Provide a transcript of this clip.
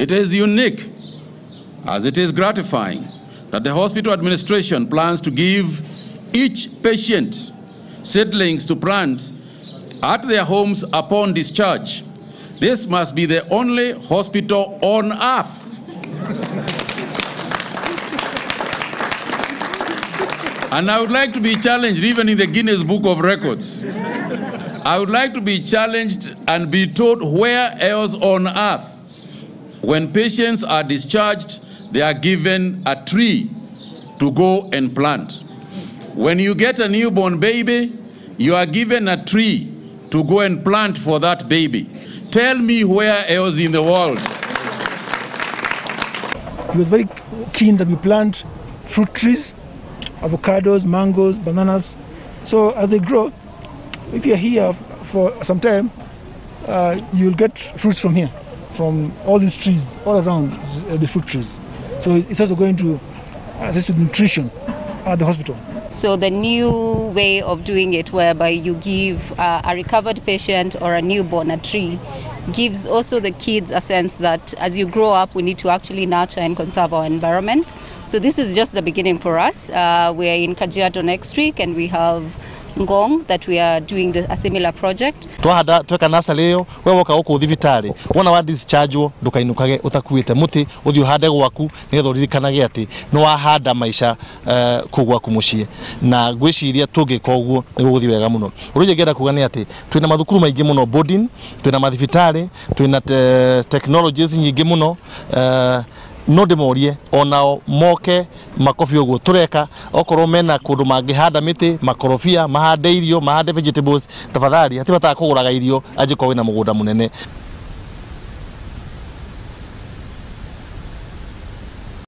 It is unique, as it is gratifying, that the hospital administration plans to give each patient seedlings to plant at their homes upon discharge. This must be the only hospital on earth. And I would like to be challenged even in the Guinness Book of Records. I would like to be challenged and be told where else on earth, when patients are discharged, they are given a tree to go and plant. When you get a newborn baby, you are given a tree to go and plant for that baby. Tell me where else in the world. He was very keen that we plant fruit trees, avocados, mangoes, bananas. So as they grow, if you're here for some time, you'll get fruits from here, from all these trees, all around the fruit trees. So it's also going to assist with nutrition at the hospital. So the new way of doing it, whereby you give a recovered patient or a newborn a tree, gives also the kids a sense that as you grow up, we need to actually nurture and conserve our environment. So this is just the beginning for us. We are in Kajiado next week, and we have Ngong that we are doing a similar project. Twahanda tweka nursery iyo we woka guku thibitari wona wa discharge ndukainukage utakuite muti uthi uhande gwaku nigetha uririkanage ati ni wahanda maica kuu gwaku mucii na ngwiciria tungika uguo ni guguthi wega muno. Uria ngenda kuga ni ati twina mathukuru maingi muno boarding, twina mathibitari, twina technologies nyingi muno. No ndimorie onao moke makobi uguo tureka okorwo mena kundu mangihanda miti makorobia mahande irio mahande vegetables tafadhali hatibataga kuguraga irio angikorwo wina mugunda munene.